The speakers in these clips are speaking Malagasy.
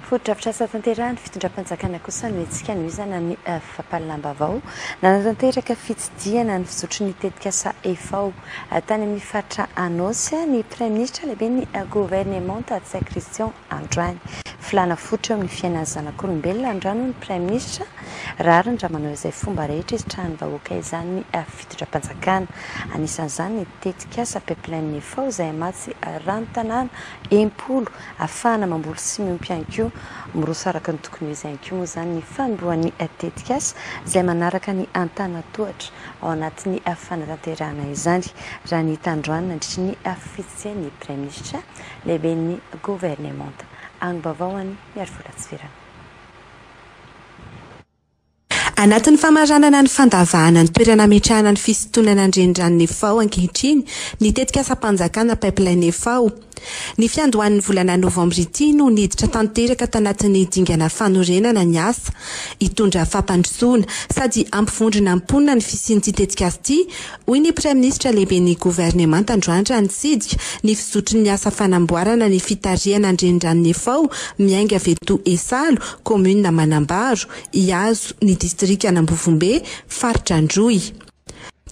Fotodrafitrasa tanterahin'ny fitondram-panjakana kosa no hetsika hanohizana ny fampahalalam-baovao. Nanatanteraka fitsidihana ny fizotry ny tetikasa EFAO tany amin'ny faritra Anôsy ny Praiminisitra lehiben'ny governemanta Ntsay Christian androany. Filàna fototra eo amin'ny fiainan'ny zanak'olombelona ny rano hoy ny Praiminisitra. Rariny raha manao izay fomba rehetra hisitrahan'ny vahoaka izany ny fitondram-panjakana. Anisan'izany ny tetikasa Pipeline EFAO izay hamatsy rano tanàna 60 Ahafahana mamboly sy miompy ihany koa. Miroso araka ny tokony ho izy ihany koa moa izany ny fanombohan'ny tetikasa izay manaraka ny antanatohatra ao anatin'ny fanatanterahana izany, raha ny hita androany nandritry ny fitsidihan'ny Praiminisitra lehiben'ny governemanta. Angom-baovao any Miarivola Tsiverana. Anatin'ny famaranana ny fandavahana ny toerana ametrahana ny fisintonana ny renirano Nefao ankehitriny ny tetikasam-panjakana Pipeline Nefao. Ny fiandohan'ny volana novambra ity no niditra tanteraka tanatin'ny dingana fanorenana ny asa. Hitondra fampandrosoana sady hampivondrona ny mponina ny fisian'ity tetikasa ity, hoy ny Praiminisitra lehiben'ny governemanta androany raha nitsidika ny fizotry ny asa fanamboarana ny fitarihana ny renirano Nefao miainga avy eto Esalo, kaominina Manambaro. hihazo ny distrikan'Ambovombe, faritra Androy.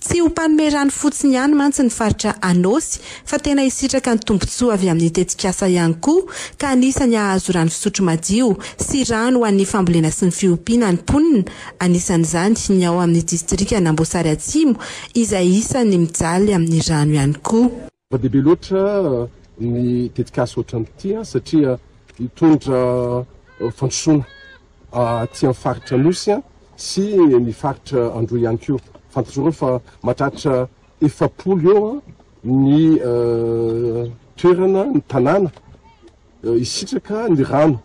Tsy ho mpanome rano fotsiny ihany mantsy ny faritra Anôsy fa tena hisitraka ny tombontsoa avy amin'ny tetikasa ihany koa ka anisany hahazo rano fisotro madio sy rano ho an'ny fambolena sy ny fiompiana ny mponina, anisan'izany ny ao amin'ny distrikan'Amboasary Atsimo izay isan'ny mijaly amin'ny rano ihany koa. Zava-dehibe loatra ny tetikasa ohatran'ity satria hitondra fandrosoana aty amin'ny faritra Anosy sy ny faritra Androy ihany koa. Fantatrareo fa mahatratra 40 eo ny toerana, ny tanàna hisitraka ny rano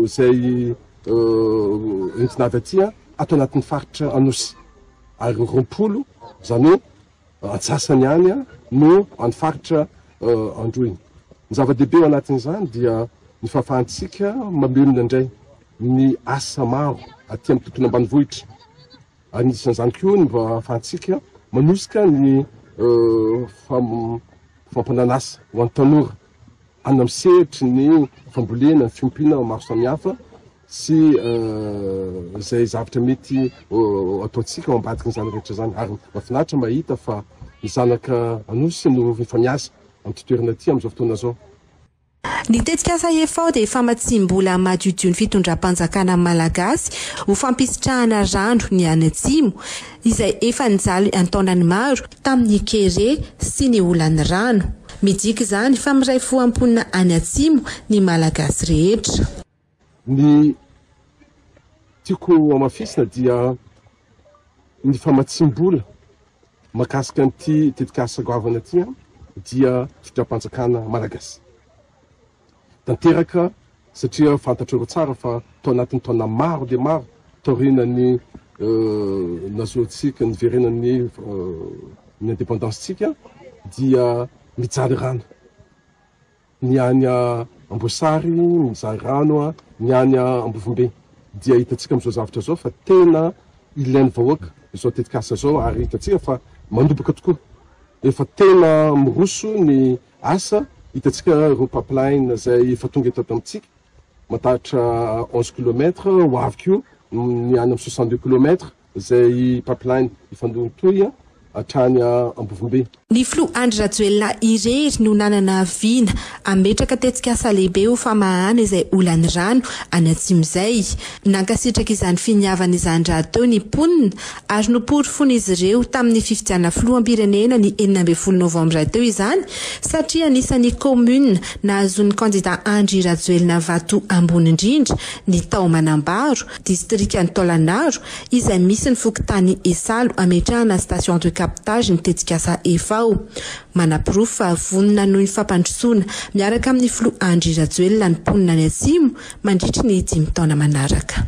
izay entina avy aty ato anatin'ny faritra Anosy ary 20 izany hoe Antsasany ihany no any faritra Androy. Ny zava-dehibe ao anatin'izany dia ny fahafahantsika mamelona indray ny asa maro aty amin'ny tontolo ambanivohitra. Anisan'izany koa ny mba ahafahantsika manosika ny fampanan'asa ho an'ny tanora. Any amin'ny sehatry ny fambolena, ny fiompiana maro samihafa sy izay zavatra mety ataontsika ao ambadikin'izany rehetra izany. Ary mahafinaritra mahita fa ny zanaka Anosy no efa miasa amin'ity toerana ity amin'izao fotoana izao. Ny tetikasa EFAO dia famatsiam-bola madiodio ny fitondram-panjakana malagasy ho fampisitrahana rano ny any atsimo, izay efa nijaly an-taonany maro tamin'ny kere sy ny olan'ny rano. Midika izany fa miray fo am-ponina any atsimo ny Malagasy rehetra. Ny tiako hamafisina dia ny famatsiam-bola mahakasika an'ity tetikasa goavana ity dia fitondram-panjakana malagasy. Tanteraka satria fantatrareo tsara fa tao anatin'ny taona maro dia maro taorian'ny nazoantsika niverenan'ny ny indépendance-tsika dia mijaly rano ny any Amboasary, mijaly rano ny any Ambovombe. Dia hitantsika amin'izao zavatra izao fa tena ilain'ny vahoaka izao tetikasa izao ary hitantsika fa manomboka tokoa. Efa tena miroso ny Asa, hitantsika ireo pipeline izay efa tonga eto amintsika, mahatratra 11 kilomètres, ho avy koa ny any amin'ny 62 kilomètres izay pipeline hifandontohy hatrany Ambovombe. Ny filoha Andry Rajoelina irery no nanana vina hametraka tetikasa lehibe ho famahana izay olan'ny rano any atsimo izay. Nankasitraka izany finiavana izany rahateo ny mponina ary noporofoin'izy ireo tamin'ny fifidianana filoham-pirenena ny 16 novambra teo izany satria anisan'ny kaominina nahazoan'ny kandida Andry Rajoelina vato ambony indrindra ny tao Manambaro, distrikan'i Taolagnaro, izay misy ny fokontany Esalo ametrahana station de captage ny tetikasa EFAO. Manaporofo fa vonona hanohy ny fampandrosoana miaraka amin'ny filoha Andry Rajoelina ny mponina any Atsimo mandritry ny dimy taona manaraka.